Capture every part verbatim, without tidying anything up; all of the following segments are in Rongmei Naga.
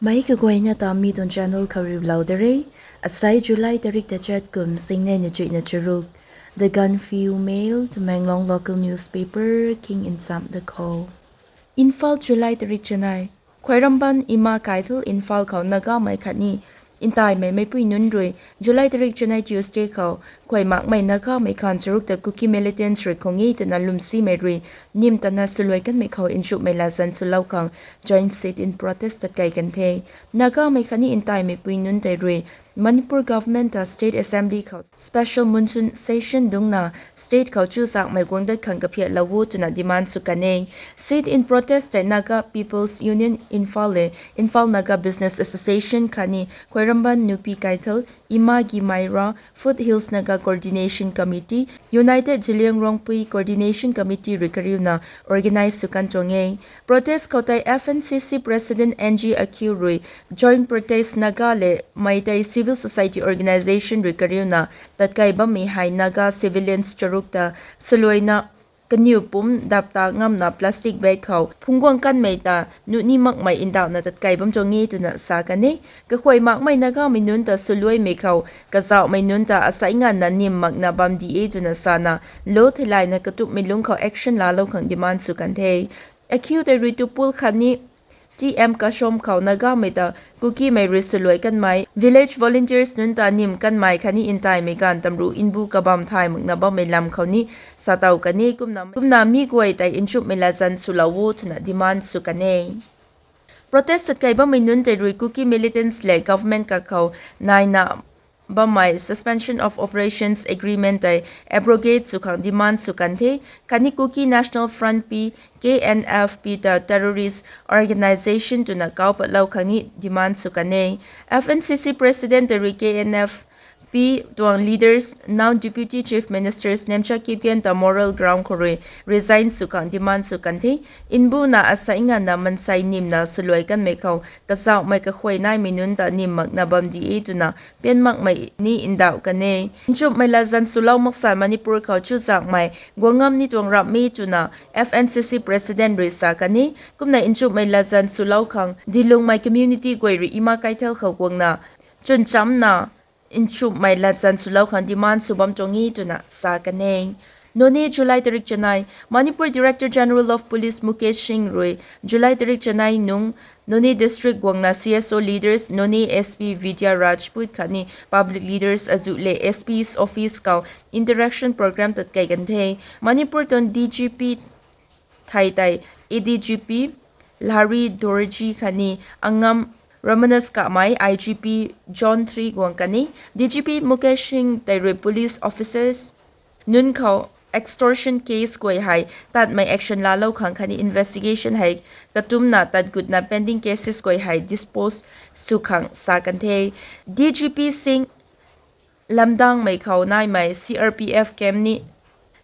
Meic kaguayna ta mi tuang channel khou riulou da re. Asai July tarik tachat kum singnei na chuihna charuk. The Gaanphiu Mail, Tamenglong local newspaper, king nsam da khou. Imphal, July tarik chanei. Khwairamband Ima Kaithal Imphal khou Nagamei khatni ntaimei meipui nunc rui July tarik chanei Tuesday khou khuay makmei Nagamei khan charuk ta Kuki militants rui khou nge twna lwmsimei rui nim tana swluai kanmei khou nchumhmei latzan swlou khang joint sit-in protest tatkei kan the. Nagamei khatni ntaimeipui nunc tei rui Manipur government ta state assembly khou special monsoon session dungcna state khou chuzaenghmei guang dat khang kaphiatlou o twna demand sw kan e. Sit-in protest tei Naga People's Union Imphal le Imphal Naga Business Association khatni Khwairamband Nupi Kaithal, Ima Gimaira, Foothills Naga Coordination Committee, United Zeliangrongpui Coordination Committee rui kariuna organize sw kan tuang e. Protest khou tei F N C C President N G Akhiu rui Joint Protest Naga le Meitei Civil Society Organisation rui kariuna tatkei bammei hei Naga civilians charuk ta swluaina kaniw pumc dap ta ngamna plastic bag khou phungc guang kanmei ta nuh ni makmei ndauhna tatkei bam tuang e twna sa kan e. Kakhuay makmei Nagamei nunc ta swluaimei khou kazauhmei nunc ta asai nganvna nim makna bam di e twna sana, law theilayna katupmei lungc khou action laalou khang demand sw kan the. Akhiu tei rui Tupul khatni T M Kashom khou Nagamei ta Kukimei rui swluai kanmei, village volunteers nunc ta nim kanmei khatni ntaimei ganv tamruh nbu kabam thay makna bammei lam khou ni sa tow kan e. Kumna, kumna mi guay tei nchumhmei latzan swlou o twna demand sw kan e. Protest tatkei bammei nunc tei rui Kuki militants le government kakhou naina bammei Suspension of Operations Agreement tei abrogate sw khang demand sw kan the, khatni Kuki National Front P, K N F P ta terrorist organisation twna kau patlou khang ni demand sw kan e. F N C C President tei rui K N F P tuang leaders, now Deputy Chief Ministers Nemcha Kipgen ta moral ground khou rui resign sw khang demand sw kan the. Nbuna asai nganvna mansei nimna swluai kanmei khou kazauhmei kakhuay naimei nunc ta nim makna bam di e twna pian makmei ni ndauh kan e. Nchumhmei latzan swlou maksan Manipur khou chuzaenghmei guang ngam ni tuang ramh e twna F N C C President rui sa kan e. Kumna nchumhmei latzan swlou khang dilungmei community guay rui Ima Kaithal khou guangna chwn chamna nchumhmei latzan swlou khang demand sw bam tuang e twna sa kan e. Noney, July tarik chanei. Manipur Director General of Police Mukesh Singh rui July tarik chanei nung Noney district guangna C S O leaders, Noney S P Vidya Rajput khatni public leaders azuh le S P's office khou interaction program tatkei kan the. Manipur tuang D G P thei tei A D G P Lhari Dorji khatni Angam Ramanas Kamei, I G P Zone three guang kan e. D G P Mukesh Singh tei rui police officers nunc khou extortion case guay hei tatmei action laalou khang khatni investigation hei katumna tat gutna pending cases guay hei dispose sw khang sa kan the. D G P Singh lamdangmei khou naimei C R P F camp ni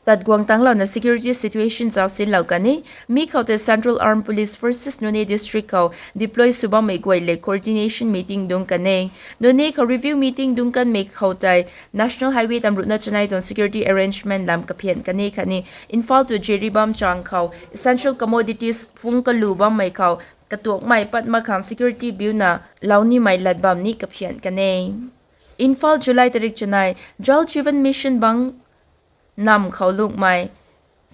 tat guang tanglouna security situation zauc sinlou kan e. Mi khou tei Central Armed Police Forces Noney District khou deploy sw bammei guay le coordination meeting dungc kan e. Noney khou review meeting dungc kanmei khou tei National Highway tamruhna chanei tuang security arrangement lam kaphian kan e khatni Imphal to Jiribam chang khou essential commodities phungc kalu bammei khou katuakmei pat mak khang security biuna lou nimei lat bam ni kaphian kan e. Imphal, July tarik chanei. Jal Jeevan Mission bang namv khou lungmei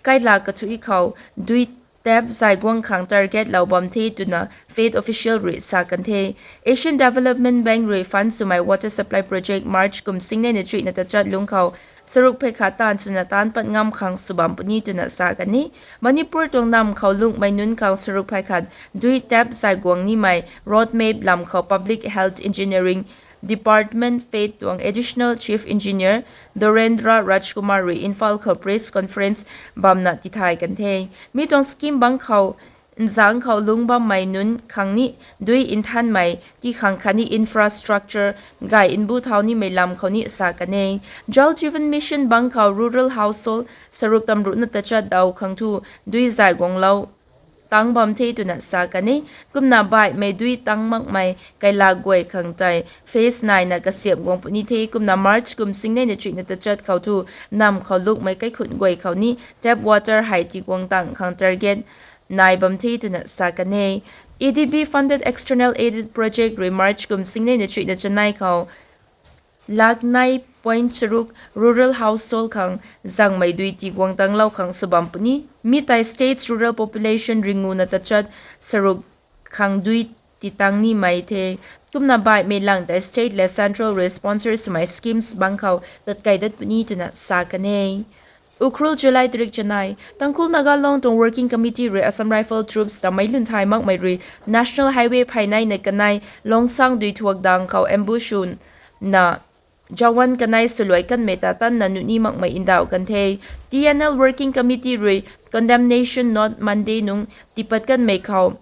kaila kathuic khou dui tap zay guang khang target lou bam the twna faith official rui sa kan the. Asian Development Bank rui fund swmei water supply project March kum singnei na chuihna tachat lungc khou saruk phey khat taanv swna taanc pat ngam khang sw bam puni twna sa kan e. Manipur tuang namv khou lungmei nunc khou saruk phey khat dui tap zay guang nimei road map lam khou Public Health Engineering Department faith tuang Additional Chief Engineer Dorendra Rajkumar rui Imphal khou press conference bamna tithay kan the. Mi tuang scheme bang khou nzangc khou lungc bammei nunc khang ni dui nthanmei ti khang khatni infrastructure gay nbu thau nimei lam khou ni sa kan e. Jal Jeevan Mission bang khou rural household saruk tamruhna tachat daw khang thu dui zay guanglou tang bam the twna sa kan e. Kumna baihmei dui tang makmei kaila guay khang tei phase naina kasiamh guang puni the. Kumna March kum singnei na chuihna tachat khou thu namv khou lungmei kaikhun guay khou ni tap water hei tiguang tang khang target nai bam the twna sa kan e. ADB funded external aided project rui March kum singnei na chuihna chanei khou lakh nine point charuk rural household khang zangmei dui tiguang tanglou khang sw bam puni. Mi tei state's rural population ringuna tachat saruk khang dui titang nimei the. Kumna baihmei lang tei state le central rui sponsor swmei schemes bang khou tatkai dat puni twna sa kan e. Ukhrul, July tarik chanei. Tangkhul Naga Long tuang Working Committee rui Assam Rifle Troops ta meic lun thay makmei rui National Highway phey nai na kanei Longsang dui thuak dang khou ambush sw na jawan kanei swluai kanmei ta tanna nuh ni makmei ndauh kan the. TNL Working Committee rui condemnation note Monday nung tipat kanmei khou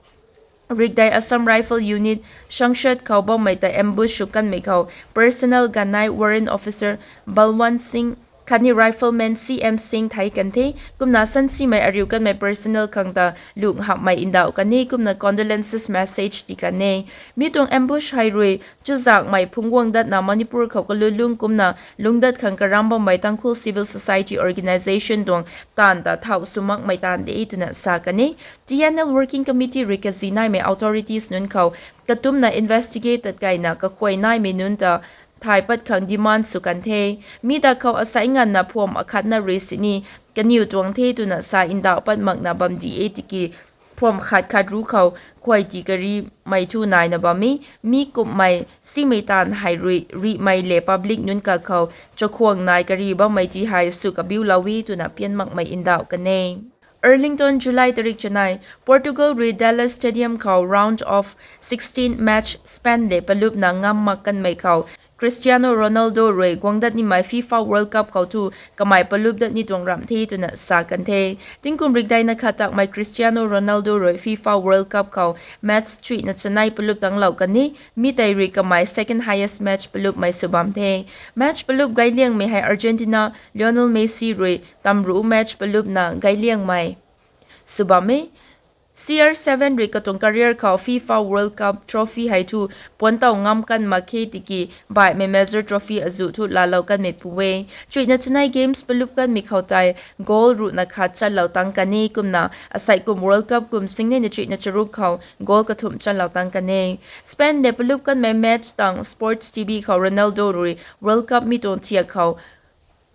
rikdei Assam Rifle Unit Sangshat khou bammei ta ambush sw kanmei khou personnel ganei Warrant Officer Balwant Singh khatni Rifleman C M Singh thei kan the. Kumna sansimei ariu kanmei personnel khang ta lung hamhmei ndauh kan e, kumna condolences message ti kan e. Mi tuang ambush hei rui chuzakmei phungc guang datna Manipur khou kalulung kumna lungdat khang karam bammei Tangkhul civil society organisation tuang taanv ta thau sw makmei taanv de twna sa kan e. TNL Working Committee rui kazi naimei authorities nunc khou katumna investigate tatkaina kakhuay naimei nunc ta thay pat khang demand sw kan the. Mi ta khou asai nganvna phuam akhatna rui sini kaniw tuang the twna sa ndauh pat makna bam di e tiki phuam khat khat ru khou khuay ti karimei thu naina bam e. Mi kumhmei simei taanv hei rui rihmei le public nunc kakhou chakhwang nai kari bammei ti hei sw kabiulou e twna pian makmei ndauh kan e. Arlington, July tarik chanei. Portugal rui Dallas Stadium khou round of sixteen match Spain le palupna ngam mak kanmei khou Cristiano Ronaldo rui guang dat nimei FIFA World Cup khou thu kamei palup dat ni tuang ramh the twna sa kan the. Tingkum rikdeina khat takmei Cristiano Ronaldo rui FIFA World Cup khou match chuihna chanei palup tanglou kan e. Mi tei rui kamei second highest match palupmei sw bam the. Match palup gayliangmei hei Argentina Lionel Messi rui tamru match palupna gayliangmei sw bam e. C R seven rui katuang career khou FIFA World Cup trophy hei thu puanc tow ngam kan mak khe tiki baihmei major trophy azuh thu laalou kanmei pu e. Chuihna chanei games palup kanmei khou tei goal ruhna khat chatlou tang kan e, kumna asei kum World Cup kum singnei na chuihna charuk khou goal kathumh chatlou tang kan e. Spain le palup kanmei match tang Sports T V khou Ronaldo rui World Cup mi tuang thiak khou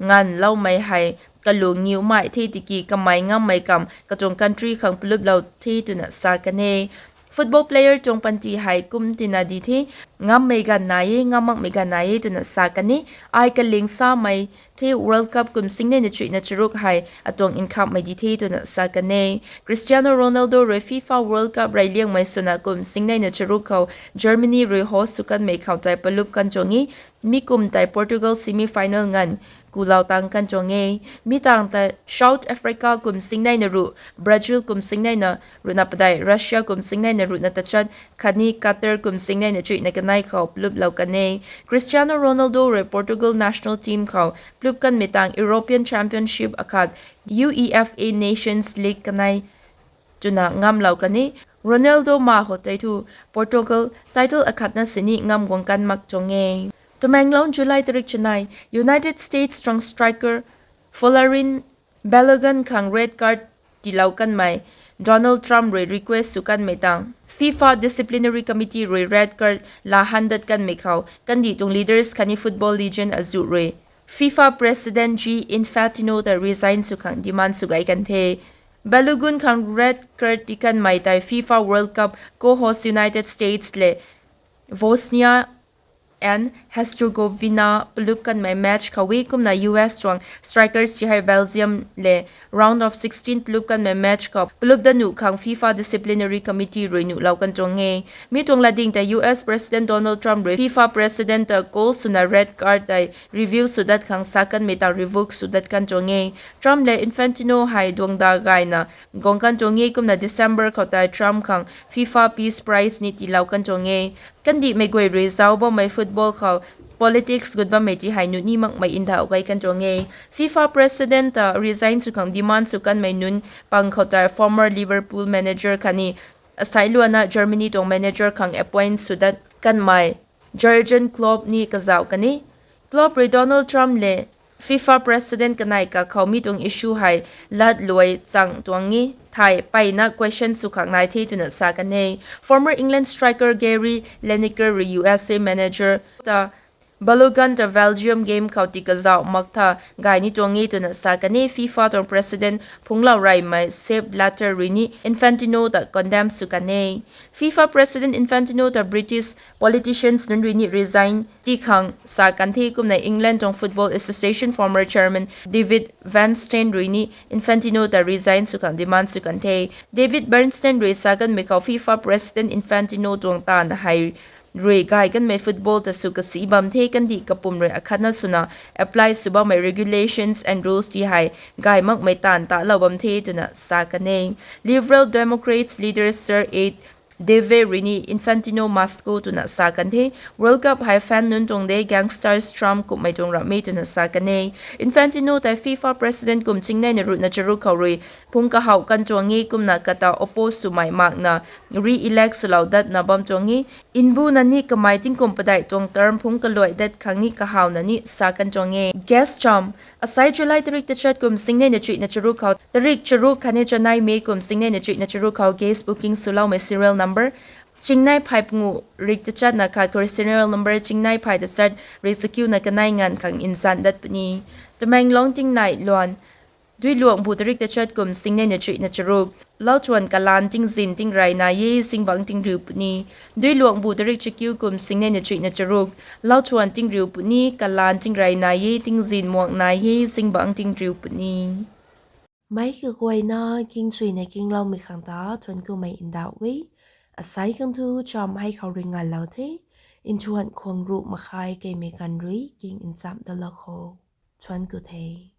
nganvloumei hei kalung ngiumei the tiki kamei ngammei kam katuang country khang paluplou the twna sa kan e. Football player tuang panty hei kum tina di the, ngammei ganv nai e, ngam makmei ganv nai e twna sa kan e. Ai kaling samei the World Cup kum singnei na chuihna charuk hei atuang nkhamhmei di the twna sa kan e. Cristiano Ronaldo rui FIFA World Cup reyliangmei swna kum singnei na charuk khou Germany rui host sw kanmei khou tei palup kan tuang e. Mi kum tei Portugal semi final nganv kulou tang kan tuang e. Mi tang tei South Africa kum singnei na ruh, Brazil kum singnei na ruhna padei, Russia kum singnei na ruhna tachat khatni Qatar kum singnei na chuihna kanei khou paluplou kan e. Cristiano Ronaldo rui Portugal national team khou palup kanmei tang European Championship akhat UEFA Nations League kanei twna ngamlou kan e. Ronaldo ma khou tei thu Portugal title akhatna sini ngam guang kan mak tuang e. Tamenglong, July tarik chanei. United States tuang striker Folarin Balogun khang red card tiilou kanmei Donald Trump rui request sw kanmei tang FIFA Disciplinary Committee rui red card laa han dat kanmei khou kandih tuang leaders khatni football legend azuh rui FIFA President Gianni Infantino ta resign sw khang demand sw gay kan the. Balogun khang red card tii kanmei tei FIFA World Cup co-host United States le Bosnia and Herzegovina palup kanmei match khou e, kumna U S tuang strikers ti hei Belgium le round of sixteen palup kanmei match khou palup dat nuh khang FIFA Disciplinary Committee rui nuhlou kan tuang e. Mi tuang latding tei U S President Donald Trump rui FIFA President ta call swna red card tei review sw dat khang sa kanmei tang revoke sw dat kan tuang e. Trump le Infantino hei duangda gayna guang kan tuang e, kumna December khou tei Trump khang FIFA Peace Prize ni tiilou kan tuang e. Kandihmei guay rui zauc bammei football khou politics gut bammei ti hei nuh ni makmei ndauh gay kan tuang e. FIFA President ta resign sw khang demand sw kanmei nunc pang khou tei former Liverpool manager khatni asai luana Germany tuang manager khang appoint sw dat kanmei Jurgen Klopp ni kazauh kan e. Klopp rui Donald Trump le FIFA president kanei kakhou mi tuang issue hei lat luai chang tuang e, thei mpeyna question sw khang nai the twna sa kan e. Former England striker Gary Lineker rui U S A manager ta Balogun ta Belgium game khou tii kazauh mak tha gay ni tuang e twna sa kan e. FIFA tuang president phungclou reymei Sepp Blatter rui ni Infantino ta condemn sw kan e. FIFA president Infantino ta British politicians nunc rui ni resign tii khang sa kan the. Kumna England tuang Football Association former chairman David Bernstein rui ni Infantino ta resign sw khang demand sw kan the. David Bernstein rui sa kanmei khou FIFA president Infantino tuang taanv hei rui gay kanmei football ta sw kasi bam the, kandih kapwm rui akhatna swna apply sw bammei regulations and rules ti hei gay makmei taanv talou bam the twna sa kan e. Liberal Democrats leader Sir Ed Davey rui ni Infantino must go twna sa kan the. World Cup hei fan nunc tuang de, gangsters, Trump kummei tuang ram e twna sa kan e. Infantino tei FIFA president kum chingneina ruhna charuk khou rui phungc kahowh kan tuang e, kumna kata oppose swmei makna re-elect swlou datna bam tuang e. Nbuna ni kamei tingkum padeih tuang term phungc kaluai dat khang ni kahawna ni sa kan tuang e. Guest cham, asai July tarik tachat kum singneina chuihna charuk khou tarik charuk khatni chanei May kum singneina chuihna charuk khou guest booking swloumei serial number chingnei phay panguh rik tachatna khat khou serial number chingnei phay tachat rik chakiuna kanei nganv khang nzan dat puni. Tamenglong tingnei luan, Duiluangbu tarik tachat kum singneina chuihna charuk, lauchuan kalaan tingzin tingrey nai e, zingbangc tingriu puni. Duiluangbu tarik chakiu kum singneina chuihna charuk, lauchuan tingriu puni, kalaan tingrey nai e, tingzin muang nai e, zingbangc tingriu puni. Meic kaguayna kingchuina kingloumei khang ta thuanc kumei ndauh e. Asai khang thu cham hei khou rui nganlou the. Nthuan khwang ruh makhai keimei ganv rui king nchamh dalou kho. Thuanc ku the.